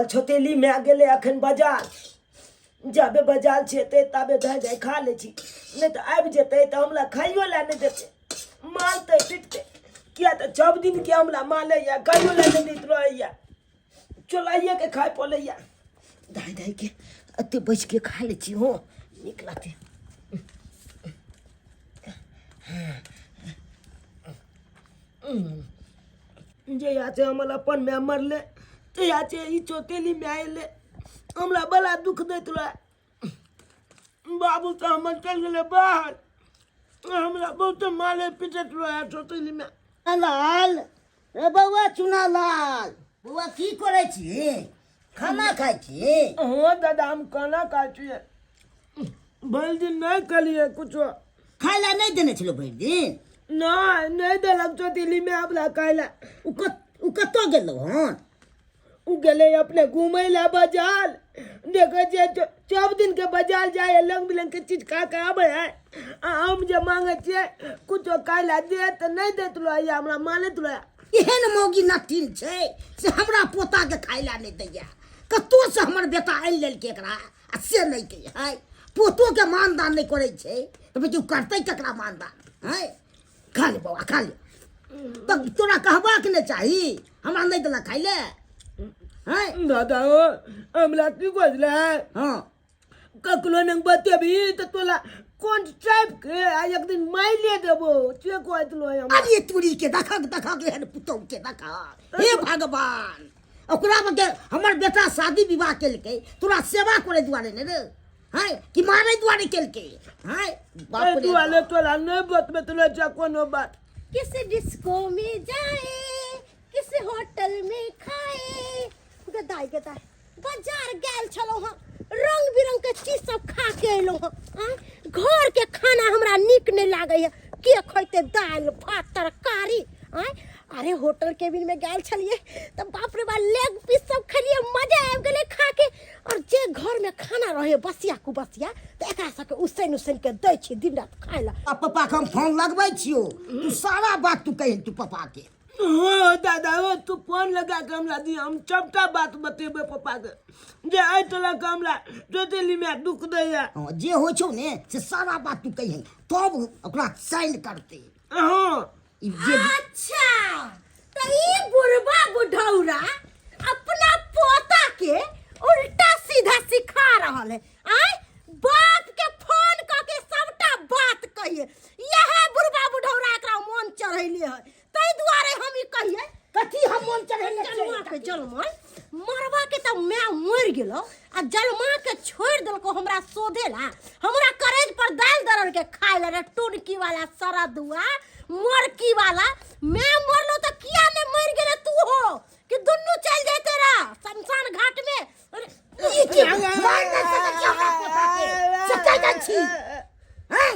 छोतेली माय गेलै अखन बाजार। जाबे बाजार छेतै ताबे धाय धाय खा लै छी, नहि तऽ आबि जेतै तऽ हमरा खाइयो लए नहि देतै, मारतै पिटतै। किया तऽ सब दिनके हमरा मारैया, खाइयो लए नहि दैत रहैया, चोलाइएके खाइ पड़ैया। धाय धायके एते बैसके खा लै छी। हँ, नीक लागतै। जहिया से हमर अपन माय मरलै तहिया से ई चौतेली माय एलै, हमरा बड़ा दुख दैत रहै। बाबू तऽ हमर चलि गेलै बाहर, हमरा बहुत मारै पीटैत रहै चौतेली माय। लाल रे बौआ, चुना लाल बौआ, की करै छी? खाना खाइ छी? हँ दादा, हम खाना खाइ छियै। भरि दिन नहि खेलियै कुछो। खाय लए नहि देने छलौ भरि दिन? नहि, नहि देलक चौतेली में हमरा खाय लए। ओ कतऽ गेलौ हन? ओ गेलै अपने घूमै लए बाजार। देखै छियै, सब दिन के बाजार जाइ है, रंग बिरंग के चीज खा के आबै है, आ हम जे मांगै छियै कुछो खाय लए दे तऽ नहि दैत रहैया, हमरा मानैत रहै। एहन मौगी नटिन छै से हमरा पोताके खाय लए नहि दैया। कतहुसँ हमर बेटा आनि लेलकै एकरा आ से नहि कै है, पोतोके मानदान नहि करै छै तऽ बेटी ओ करतै ककरा मानदान है? खा ले बौआ, खा ले। तऽ तोरा कहबाक नहि चाही, हमरा नहि देलक खाय लए है। दादा हो, हमरा की कहले? हँ। ककरो नहि बतेबही तऽ तोला कोन टाइप के आ एक दिन माइले देबो, से कहैत रहै हमरा। अरे तुरी के देखक, देखक एहन पुतहु के देखक, हे भगवान! ओकरा में के हमर बेटा शादी विवाह केलकै तोरा सेवा करे दुआरे ने रे हैं कि मारे दुआरे केलकै हैं? बाप एहि रे दुआरे बाप। तोरा नहि बतबैत रहै छै कोनो बात। किस डिस्को में जाए, किस होटल में खाए। गदाई गदाई, बाजार गेल छलहुँ हँ, रंग बिरंग के चीज सब खा के अयलहुँ हँ। आँय, घर के खाना हमरा नीक नहि लागैए, के खैते दालि भात तरकारी? आँय, अरे होटल केबिन में गेल छलियै तऽ बाप रे बाप, लेग पीस सब खेलियै, मजा आबि गेलै खा के। और जे घर में खाना रहे बसिया कुबसिया, तऽ एकरा सबके उसैन उसैन के दै छी दिन राति खाय लए। आ पप्पा के हम फोन लगबै छियौ, तू सारा बात तू कहि तू पप्पा के। हो दादा हो, तू फोन लगा के हमरा दिया, हम सबटा बात बतेबै पप्पा के जे एहि तरह के हमरा जोतेली में दुख दैया। हँ, जे होइ छौ ने से सारा बात तू कहिहन, तब ओकरा साइन करतै। हँ। ई जे अच्छा, तऽ ई बुढ़बा बुढ़ौरा अपना पोता के उल्टा सीधा सिखा रहल है। आय, बाप के फोन कऽ के सबटा बात कहिए। यह बुढ़बा बुढ़ौरा एकरा मन चढ़ैले है, ताहि दुआरे हम ई कहिए। कथी हम मन चढ़ैले छियै? जलमा के जलमल मरवा के तऽ माय मरि गेलो आ जलमा के छोड़ि देलको हमरा शोधेला, हमरा करेज पर दालि दरड़ के खाय ला रे टुनकी वाला सरदुआ मोरकी वाला। माय मरलो तऽ किया ने मरि गेले तू हो कि दुनू चलि जैते रा शमशान घाट में? अरे, ई की मार नहि सकै छी हमरा पोता के से कहि दै छी हैं?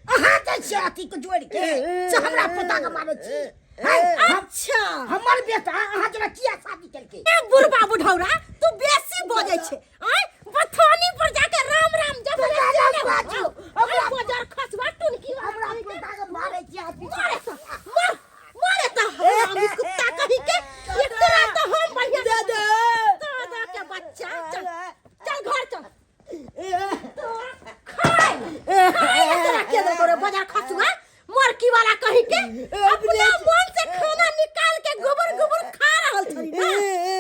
अहाँ दै छियै अथी के जोड़ि के से हमरा पोता के मारै छी हैं? अच्छा, हमर बेटा अहाँ जेना किया शादी केलकै? ए बुढ़बा बुढ़ौरा, तू बेसी बजै छै। आय, बथानी पर जाके राम राम जप। तू जादा बाजू। हमरा बजर खसवा टुनकी वाला हमरा कहीं के। पोता के मारै छी अहाँ पीछा। मारे त मार, मारे त हरामी कुत्ता कहीं के। एकरा त हम बढ़िया दादा। दादा के बच्चा, चल चल घर चल। खाय खाय ला तोरा के देलको रे बजर खसुआ मरकी वाला कहीं के? अपना मन से खाना निकाल के गोबर गोबर खा रहल छली ना।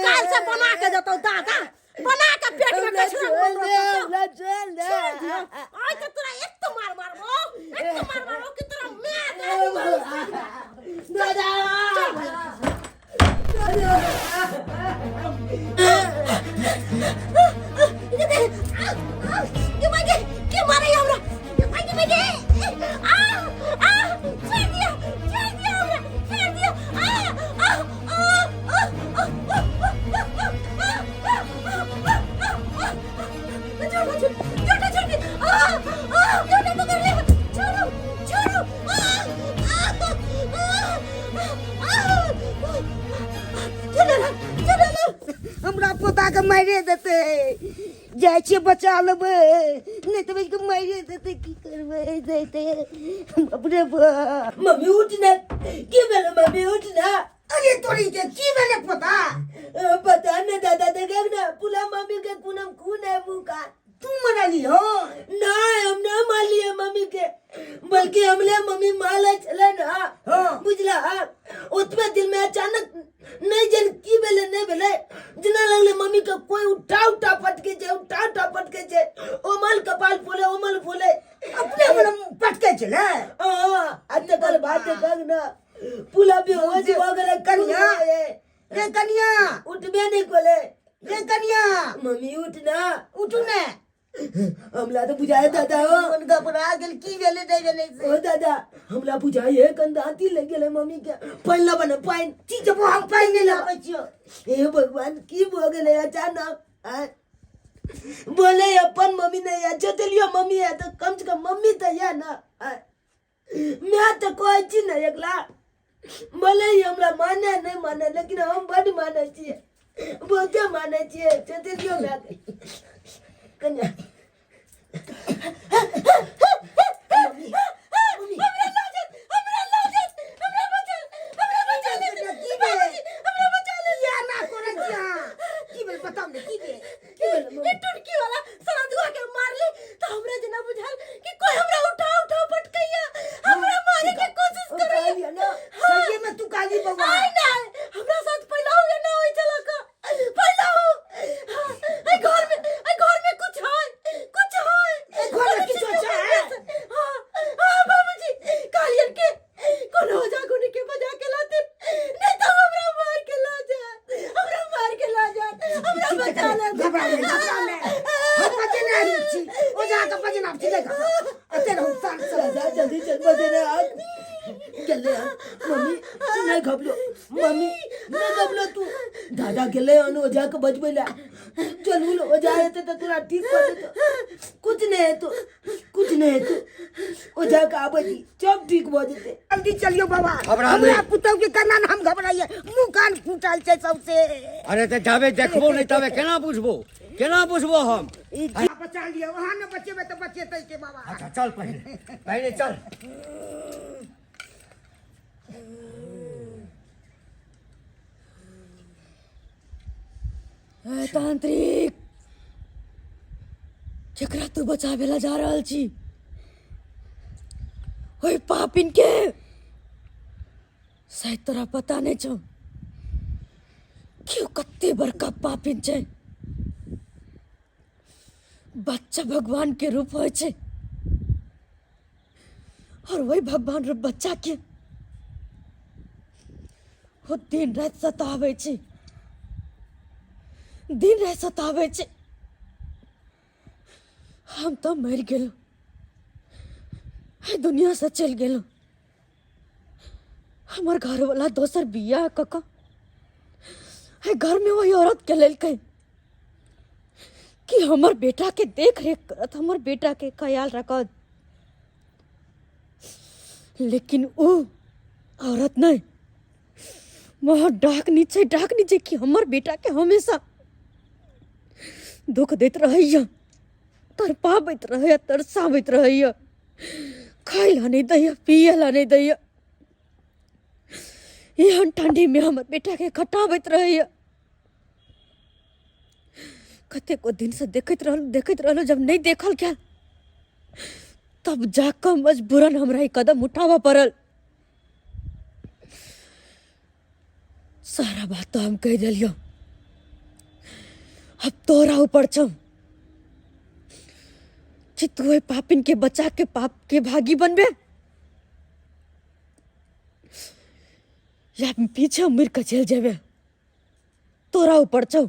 काल से बना के देतौ दादा, बना के पेट में कचरा छोड़ घोल दे रहतौ। हमरा, छोड़ दे। छोड़ दियो। आइ तऽ तोरा एक तो मार मारबो, एक तो मार मारबो कि तोरा माय दादी मारू। दादा। चल भाई। के भाई, के मारे हमरा? के भाई, के भाई, आ आ, छोड़ दिया, छोड़ दिया हमरा, छोड़ दिया। आ आ आ आ, छोड़ो, छोड़ो, छोड़ो, छोड़ो, आ आ, छोड़ो, पकड़ ले, छोड़ो, छोड़ो, आ आ आ आ, छोड़ो ना, छोड़ो ना। हमरा पोता के मारे देतै, जाइ छियै बचा लेबै, नहि तऽ बचि कऽ मारे देतै। की करबै जैतै बाप रे बाप। मम्मी उठ ना, की भेलै मम्मी? उठ ना। अरे तोरी के की भेलै पोता? पता नहीं दादा देखे ना पूरा मम्मी के खून खून है मुंह का। तू मरली हो? नहीं हम ना मारलिए मम्मी के, बल्कि हमले मम्मी मारले छले ना। हाँ। बुझला ओतबे दिन में अचानक नहीं जन की भेले नहीं भेले जेना लगले मम्मी के कोई उठा उठा पटके छै, उठा उठा पटके छै, ओमल कपाल फूले ओमल फूले अपने मन पटके छले। हाँ, आ तकर बाद देखक ना पुला बेहोश भऽ गेलै। कनिया रे कनिया उठबे नहीं कोले। रे कनिया मम्मी उठ ना, उठू ने। हमरा तो बुझाए दादा हो। मन घबरा गेल की भेलै नहि भेलै से। ओ दादा हमरा बुझाइ है कंदाती लग गेलै मम्मी के। पानि लाबऽ ने पानि। की जब हम पानि नहि लाबै छियौ। हे भगवान की भऽ गेलै अचानक? आँय? बोले अपन मम्मी नहीं है चतेलियो मम्मी है तो कम से कम मम्मी तो है ना। आँय? मैं तो कहै छी ने एकला भले ही हमरा माने नहीं माने लेकिन हम बड माने छियै, बहुते माने छियै चतेलियो माय के। कन्या हमरा लऽ जात, हमरा लऽ जात, हमरा बचा, हमरा बचा ले। की भेल? हमरा बचा ले। किया ना करै छी अहाँ? की भेल बताउ ने की भेल? की भेल मम्मी? ई टुनकी वाला सरदुआ के मारले तो हमरा जेना बुझाल कि कोई हमरा उठा उठा पटकैया, हमरा मारे के कोशिश ओ करैया। कहलियै ना। सही में तू काली बौआ। आइ ना हमरा साथ पहला हो या ना होई चला का पहला हो। हाँ, ए घर में, ए घर में कुछ है, कुछ है। ए घर में किछो छै? हां हां बाबूजी कहलियन के कोनो हो जा गुनी के बजा के लाते नहीं तो हमरा मार के ला जा, हमरा मार के ला जा, हमरा बचा ले। घबराउ नहि, घबराउ नहि। हम बजेने आयल छी। ओ जा कऽ बजेना छी, नहि घबराउ। एते रहू शांत सँ। दादा जल्दी चल बजेने आ गेलै हन। मम्मी तू नहीं घबलो, मम्मी नहीं घबलो तू। दादा गेलै हन ओझा के बजबै ला। चलू ओझा हेतै तऽ तोरा ठीक कऽ देतौ। कुछ नहीं हेतौ, कुछ नहीं हेतौ। ओझा के आबै छी सब ठीक भऽ जेतै। जल्दी चलियो बाबा। घबरा हमरा नहि। पुतहु के केना ने हम घबराइए, मुँह कान फूटल छै सौंसे। अरे तऽ जाबे देखबो नहि तबे केना बुझबो, केना बुझबो हम? ई बचा लियौ, अहाँ ने बचेबै तऽ बचेतै के बाबा? अच्छा चल पहिले, पहिले चल। ए तांत्रिक, केकरा तू बचावे ला जा रहल छी? ओहि पापिन के शायद तोरा पता नहीं छौ कि ओ कते बड़का पापिन छै। बच्चा भगवान के रूप होइ छै और वही भगवान रूप बच्चा के ओ दिन राति सताबै छै, दिन राति सताबै छै। हम तऽ मरि गेलहुँ, एहि दुनिया से चलि गेलहुँ। हमर घरवाला दोसर बियाह कऽ कऽ एहि घरमे ओहि औरत के लेलकै कि हमर बेटा के देख रेख करत, हमर बेटा के ख्याल रखत। लेकिन ओ औरत नहीं, महा डाकनी छै, डाकनी छै कि हमर बेटा के हमेशा दुख दैत रहैया, तड़पाबैत रहैया, तरसाबैत रहैया, खाय ला नहीं दैया, पिए ला नहीं दैया। एहन ठंडी में हमर बेटा के खटाबैत रहैया। कतेको दिन से देखैत रहलहुँ, देखैत रहलहुँ, जब नहीं देखल गेल तब जाकऽ मजबूरन हमरा ई कदम उठाबऽ पड़ल। सारा बात तो हम कहि देलियौ, अब तोरा ऊपर छौ कि तू ओहि पापिन के बचा के पाप के भागी बनबे या पीछे मुड़ के चलि जेबे, तोरा ऊपर छौ।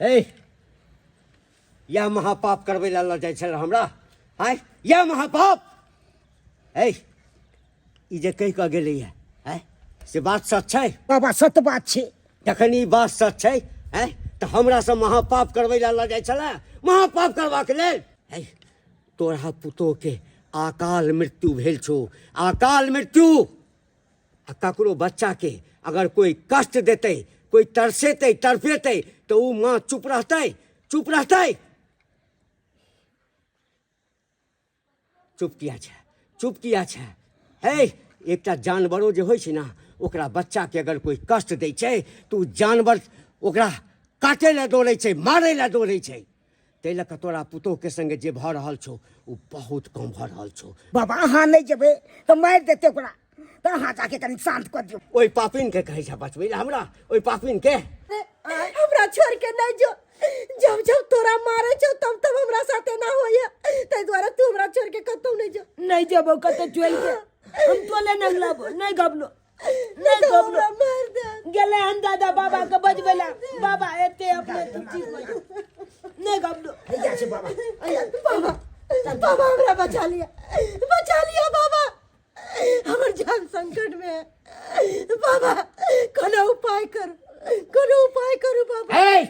हे यह महापाप करबै लए लऽ जाइ छल हमरा, आँय यह महापाप। हे ई जे कहि कऽ गेलैए, आँय से बात सच छै? बाबा सत बात छै। जखन ई बात सच छै, आँय तऽ हमरासँ महापाप करबै लए लऽ जाइ छलै, महापाप करबाक लेल। हे तोरा पुतोहके अकाल मृत्यु भेल छौ, अकाल मृत्यु। आ ककरो बच्चाके अगर कोई कष्ट देतै, कोई तरसेतै, तड़पेतै, तऽ ओ माँ चुप रहतै? चुप रहतै? चुप किया छै, चुप किया छै? हे, एकटा जानवरो जे होइ छै ने, ओकरा बच्चाके अगर कोइ कष्ट दै छै तऽ ओ जानवर ओकरा काटै लए दौड़ै छै, मारै लए दौड़ै छै। ताहि लऽ कऽ तोरा पुतोहके सङ्गे जे भऽ रहल छौ ओ बहुत कम भऽ रहल छौ। बाबा, अहाँ नहि जेबै तऽ मारि देतै ओकरा, तऽ अहाँ जाके कनि शान्त कऽ दियौ। ओहि पापिनके कहै छै बचबै लए हमरा, ओहि पापिनके। हमरा छोड़ के नहीं जो, जब जब तोरा मारे छौ तब तब हमरा साथे ना होइए, ताहि दुआरे तू हमरा छोड़ के कतौ नहीं जो। नहीं जेबो कतौ छोड़ के, हम तोले नहीं लाबो, नहीं गबलो, नहीं तो गबलो। हमरा मार दे। गेले हन दादा बाबा के बजबै ला, बाबा एते अपने तू चीज नहीं गबलो। हैया छै बाबा, हैया। बाबा, बाबा हमरा बचा लिया, बचा लिया बाबा, हमर जान संकट में है बाबा, कोनो उपाय करू, कोनो उपाय करू बाबा। हे,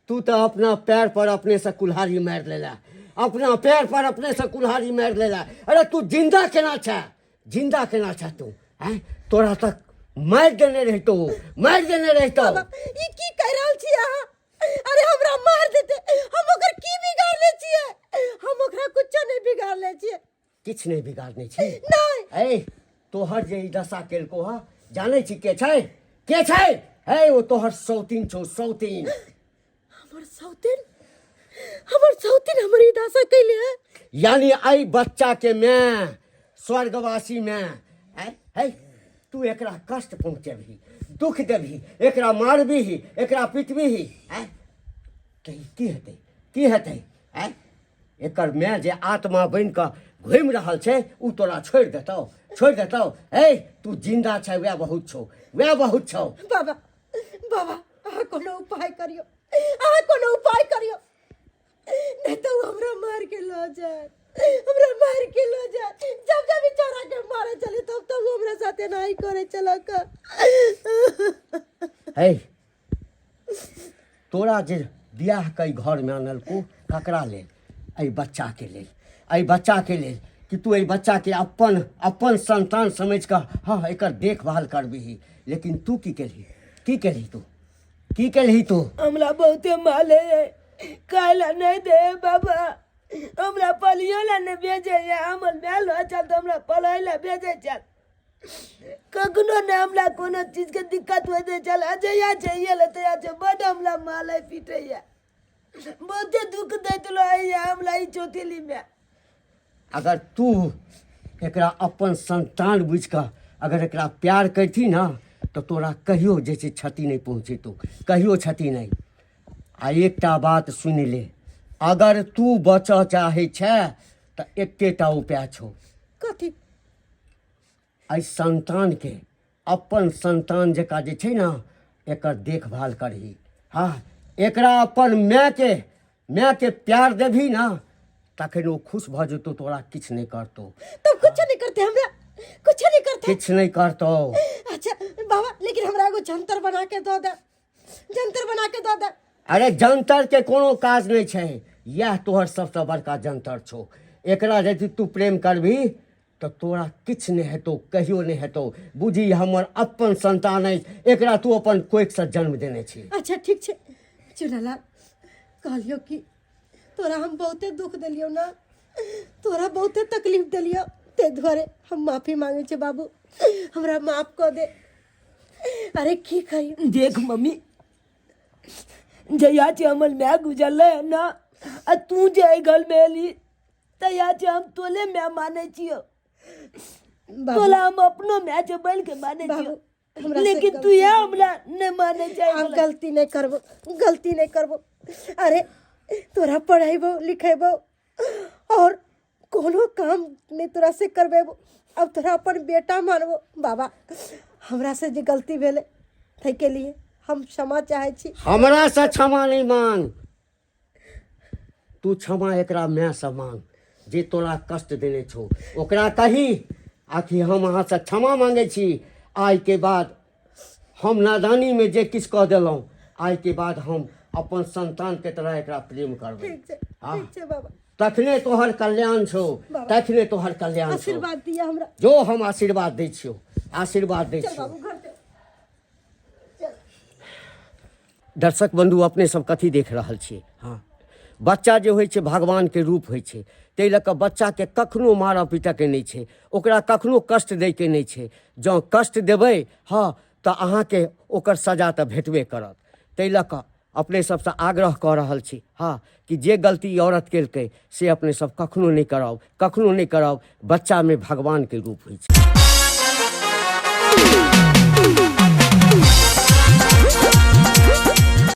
तू तऽ अपना पैर पर अपने से कुल्हाड़ी मारि लेला, अपना पैर पर अपने से कुल्हाड़ी मारि लेला। अरे तू जिंदा केना छै, जिंदा केना छै तू? हैं, तोरा तक मारि देने रहितो, मारि देने रहितो। बाबा, ई की कहि रहल छी अहाँ? अरे हमरा मार देते, हम ओकर की बिगाड़ले छियै? हम ओकरा कुछो नहि बिगाड़ले छियै। किछु नहि बिगाड़ने छी? नहि। ए, तोहर जे ई दशा केलको हँ, जानै छी के छै? के छै? हे, ओ तोहर सौतीन छौ, सौतीन। हमर सौतीन? हमर सौतीन हमर ई दशा कैले है? यानी एहि बच्चा के माय, स्वर्गवासी माय। है, है, तू एकरा कष्ट पहुँचेबही, दुख देबही, एकरा मारबीही, एकरा पिटबीही, है, तऽ ई की हेतै, की हेतै? है, एकर माय जे आत्मा बनि कऽ घुमि रहल छै, ओ तोरा छोड़ि देतौ, छोड़ि देतौ? हे, तू जिन्दा छै वएह बहुत छौ, वएह बहुत छौ। बाबा, बाबा, अहाँ कोनो उपाय करियौ, अहाँ कोनो उपाय करियौ, नहीं तो हमरा मार के लऽ जायत, हमरा मार के लऽ जायत। जब जब ई चोरा के मारे चले तब तब वो हमरा साथे नहीं करे चलक। हे, तोरा जे बियाह के घरमे आनलको ककरा लेल? एहि बच्चाके लेल, एहि बच्चाके लेल कि तू एहि बच्चाके अपन अपन संतान समझि कऽ हँ एकर देखभाल करबिही। लेकिन तू की केलही? की केलही तू? की केलही तू? हमरा बहुते माल है, खाय ला नहीं दे बाबा, हमरा पलियो ला नहीं भेजे, हमर माय लो चल तो हमरा पढ़ाई ला भेजे चल, कखनो ने हमरा कोनो चीज के दिक्कत होइत छल। आ जहिया चाहिए ले तहिया छै, बड हमरा मालै पीटैया, बहुते दुख दैत रहैया हमरा ई चौथेली में। अगर तू एकरा अपन संतान बुझि कऽ अगर एकरा प्यार करती ना, तऽ तोरा कहियो जे छै क्षति नहि पहुँचेतौ, कहियो क्षति नहि। आ एकटा बात सुनि ले, अगर तू बचऽ चाहै छै तऽ एकेटा उपाय छौ। कथी? एहि संतानके अपन संतान जकाँ जे छै ने एकर देखभाल करही। हँ, एकरा अपन मायके मायके प्यार देबही ने, तखन ओ खुश भऽ जेतौ, तोरा किछु नहि करतौ। तब कुछ नहीं करते, हमरा कुछ नहीं करते? किछु नहि करतौ। अच्छा बाबा, लेकिन हमरा एगो जंतर बना के दऽ दे, जंतर बना के दऽ दे। अरे जंतर के कोनो काज नहि छै, इएह तोहर सबसँ बड़का जंतर छौ। एकरा यदि तू प्रेम करबही तऽ तोरा किछु नहि हेतौ, कहियो नहि हेतौ। बुझी हमर अपन संतान अछि, एकरा तू अपन कोखिसँ जन्म देने छी। अच्छा ठीक छै चुनालाल, कहलियौ कि तोरा हम बहुते दुख देलियौ ना, तोरा बहुते तकलीफ देलियौ, ताहि दुआरे हम माफी मांगै छी बाबू, हमरा माफ कऽ दे। अरे की कहियौ? देख मम्मी, जहिया से हमर माय गुजरलै ना आ तू जे एहि घर में एली, तहिया से हम तोले माय मानै छियौ, तोला हम अपनो माय से बढ़ि के मानै छियौ, लेकिन तू यह हमरा नहीं मानै छै। हम गलती नहीं करबो, गलती नहीं करबो। अरे तोरा पढ़ेबो लिखेबो और कोनो काम नहीं तोरा से करबेबो, अब तोरा अपन बेटा मानबो। बाबा, हमरा से जे गलती भेलै ताहिके लिए हम क्षमा चाहै छी। हमरा से क्षमा नहीं मांग तू, क्षमा एकरा माय से मांग जे तोरा कष्ट देने छौ, ओकरा कही आखिर हम अहाँसँ क्षमा मांगै छी। आइके बाद हम नादानीमे जे किछु कऽ देलहुँ, आइके बाद हम अपन संतानके तरह एकरा प्रेम करबै। ठीक छै। हाँ। ठीक छै बाबा। तखने तोहर कल्याण छौ, तखने तोहर कल्याण छौ। आशीर्वाद दिया हमरा। जो, हम आशीर्वाद दै छियौ, आशीर्वाद दै चल छियौ। बाबू, घर चल। दर्शक बंधु, अपने सब कथी देख रहल छी? हाँ, बच्चा जे होइ छै भगवानके रूप होइ छै। ताहि लऽ कऽ बच्चाके कखनो मारऽ पीटऽके नहि छै, ओकरा कखनो कष्ट दैके नहि छै। जँ कष्ट देबै, हँ, तऽ अहाँके ओकर सजा तऽ भेटबे करत। ताहि लऽ कऽ अपने सबसँ आग्रह कऽ रहल छी, हँ, कि जे गलती ई औरत केलकै से अपने सब कखनो नहि करब, कखनो नहि करब। बच्चामे भगवानके रूप होइ छै।